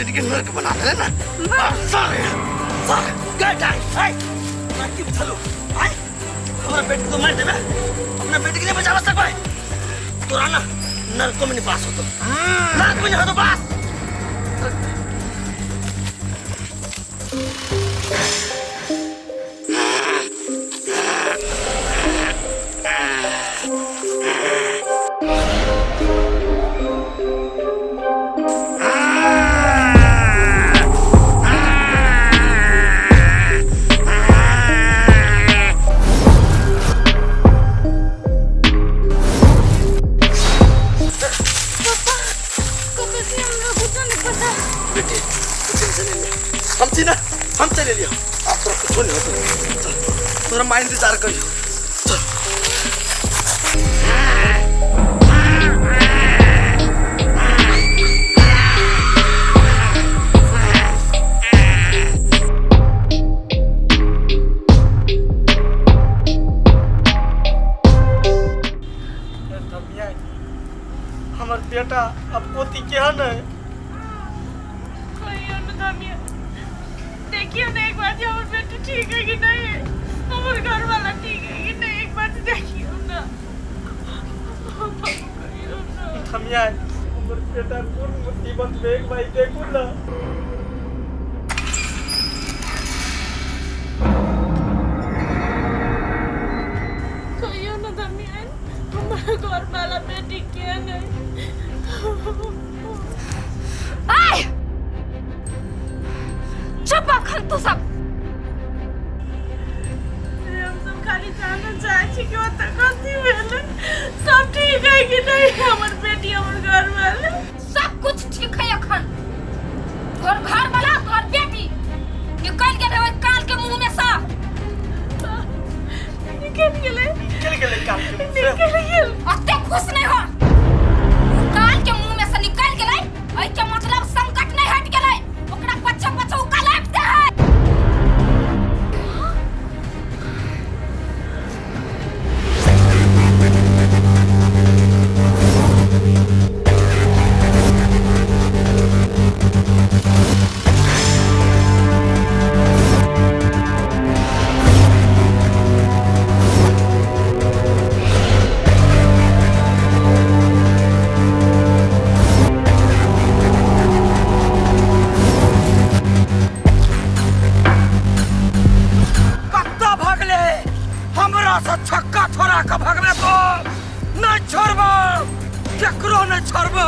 जिंदगी नरक बना देले ना। सारे सारे गए जाए आय ना की बुझलू आय हमरा बेटी को मार देबे, अपना बेटी के नहीं बचावा सकबे तोरा ना नरको में नहीं पास होतो, नरक में नहीं होतो पास। बेटी टेंशन नहीं ले, हम छी ना, हम चले लियो, आप तोरा कुछो नहीं होतो, चल तोरा मां इंतजार करियो, चल। हमर बेटा अब पोती केहन है? कहियो न धनिया, देखियो ना एक बार जे हमर बेटी ठीक है कि नहीं, हमर घर वाला ठीक है कि नहीं, एक बार देखियो ना। कहियो ना धनिया, हमर बेटा कोन मुसीबत में एक बार देखो ना। कहियो ना धनिया, हमर घर वाला बेटी केहन है? आय चुप अखन तू सब। हम सब खाली जानना चाहे छी कि ओतऽ कथी भेलै, सब ठीक है कि नहीं, हमर बेटी हमर घर वाला सब कुछ ठीक है अखन। तोहर घर वाला तोहर बेटी निकल गेल है काल के मुंह में से। निकल गेलै, निकल गेलै काल के मुंह से, निकल गेल। अते खुश नहीं हो, काल के मुंह में से निकल गेलै, एहि के मतलब संकट नहीं हट गेलै, ओकरा पछे पछे उ काल आबिते है। कत्ता भगले हमरा से छक्का छोड़ा के भगले तो नहीं छोड़बो, केकरो नहीं छोड़बो।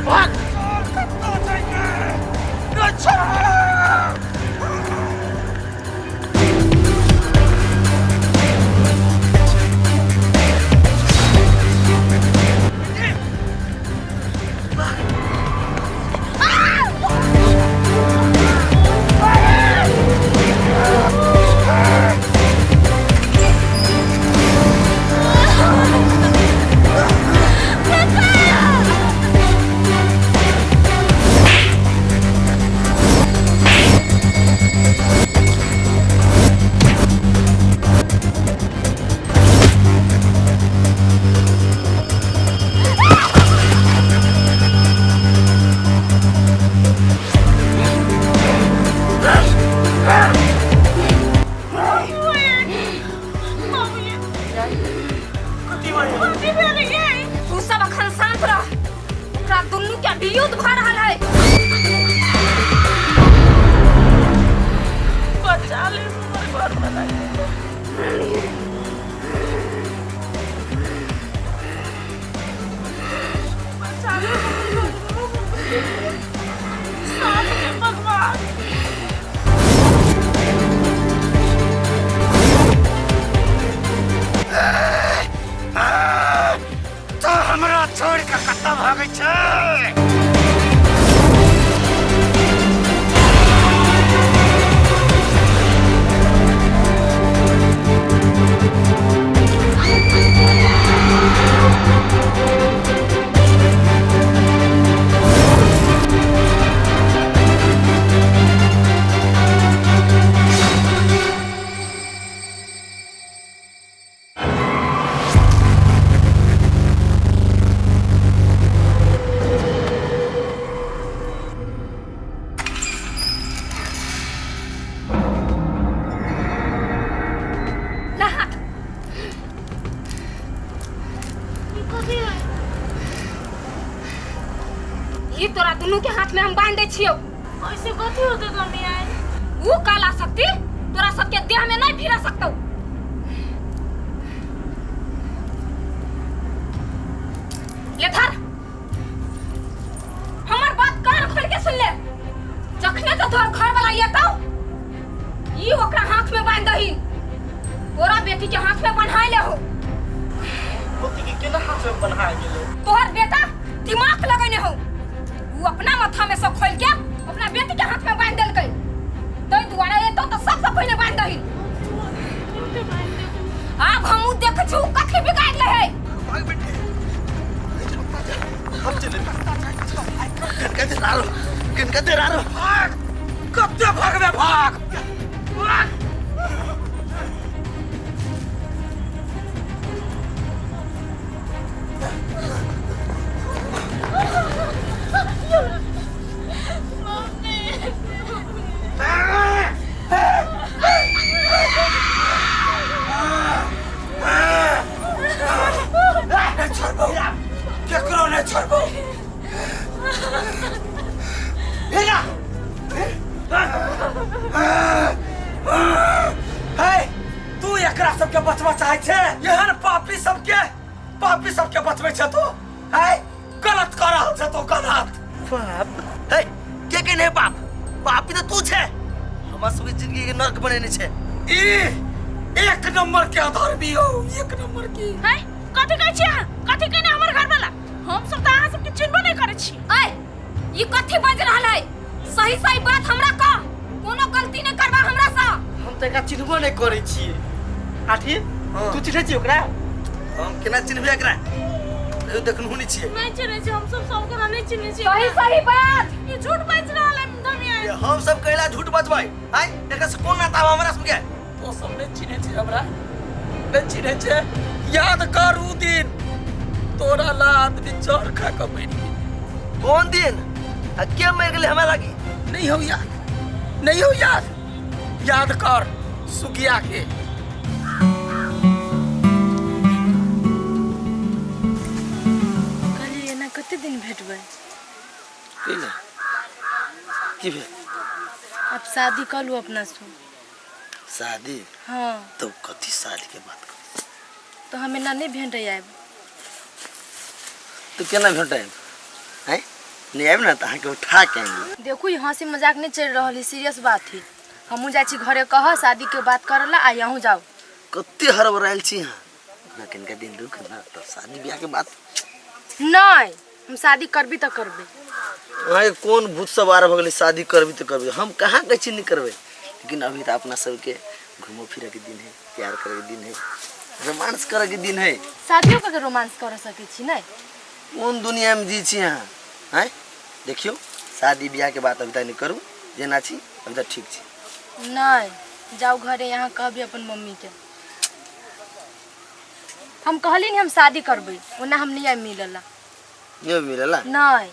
भाग कत्ता जाएंगे, नहीं छोड़बो। दुनू के हाथ में हम बांध दै छियौ। ऐसे कथी होते मम्मी आए? ऊ काला शक्ति तोरा सबके देह में नहीं भिड़ा सकतौ। ले धर, हमर बात कान खोल के सुन ले। जखने तो तोहर घर वाला एतौ ई ओकरा हाथ में बांध दही, तोरा बेटी के हाथ में बन्हाय ले हो। मोती के केना हाथ में बन्हा गेलै? तोहर बेटा दिमाग लगेने हो, ऊ अपना माथा में सब खोल के अपना बेटी के हाथ में बांध देलकै। तै दुआरे एतौ तो सबसे पहिने बांध दही। आब हमहूँ देखै छी ऊ कथी बिगाड़ ले है। भाग बेटी, हम चले। किनका दे रारो, किनका दे रारो। भाग, कते भागबे भाग। भाग। नहीं छोड़बो, केकरो नहीं छोड़बो। हेरा हे, तू एकरा सबके बचबा चाहै छे? एहन पापी सबके, पापी सबके बचबै छे तू? है, गलत कर रहल छे तू, गलत। पाप हे, के के नहीं पाप? पापी तो तू छे, हमरा सबके जिंदगी के नर्क बनेने छे। ई एक नंबर के अधर्मी हो, एक नंबर के। है कथी कहै छी अहाँ? कथी कहने हमर घर वाला? हम सब तऽ अहाँ सबके चिन्हबो नहि करै छी। ऐ ई कथी बाजि रहल है? सही सही बात हमरा कह, कोनो गलती नहीं करबा हमरा सँ। हम तऽ एकरा चिन्हबो नहि करै छियै। आठी, तू चिन्है छी ओकरा? हम केना चिन्हबै एकरा? कहियो देखनहु नहि छियै। नहि चिन्है छी हम सब, सब ओकरा नहि चिन्है छी। सही सही बात। ई झूठ बाजि रहल है धमिया। ये हम सब कैला झूठ बजबै? आय एकरा से कोन नाता हमरा सबके? तो सब नहि चिन्है छी हमरा, नहि चिन्है छै। याद कर ऊ दिन, तोरा ला आदमी जहर खा कऽ मरि गेल। कोन दिन आ के मरि गेलै हमरा लागी? नहीं हो याद, नहीं हो याद। याद कर सुगिया के। कहलियै एना कते दिन भेटबै? की की भेल? अब शादी कर लू अपना से। शादी? हाँ। तो कथी शादी के बात कर? तो हम एना नहीं भेंट आयब। तो केना भेंट आयब? हैं, नहीं आयब ना तो अहाँके उठा के आनि। देखू ई हंसी मजाक नहीं चल रहल है, सीरियस बात है। हमहूँ जाइ छी घरे कह शादी के बात करला आ यहूँ जाओ। कते हड़बड़ायल छी अहाँ? ना कनिका दिन रुक ना तो शादी ब्याह के बात। नहीं, हम शादी करबी तो करबे। अहाँके कोन भूत सवार भऽ गेलै शादी करबी तो करबी? हम कहाँ कहै छी नहीं करबै, लेकिन अभी तो अपना सबके घूमो फिरे के दिन है, प्यार करे के दिन है, रोमांस करे के दिन है। शादियो करके रोमांस कर सकै छी नहीं? कोन दुनिया में जी छी अहाँ? हैं, देखियौ शादी ब्याह के बात अभी तक नहीं करू, जेना छी अभी तक ठीक छी। नहीं, जाओ घरे यहाँ कहबी अपन मम्मी के। हम कहली नहीं हम शादी करबे, ओना हम नहीं आबि मिलला। नहीं मिलला? नहीं।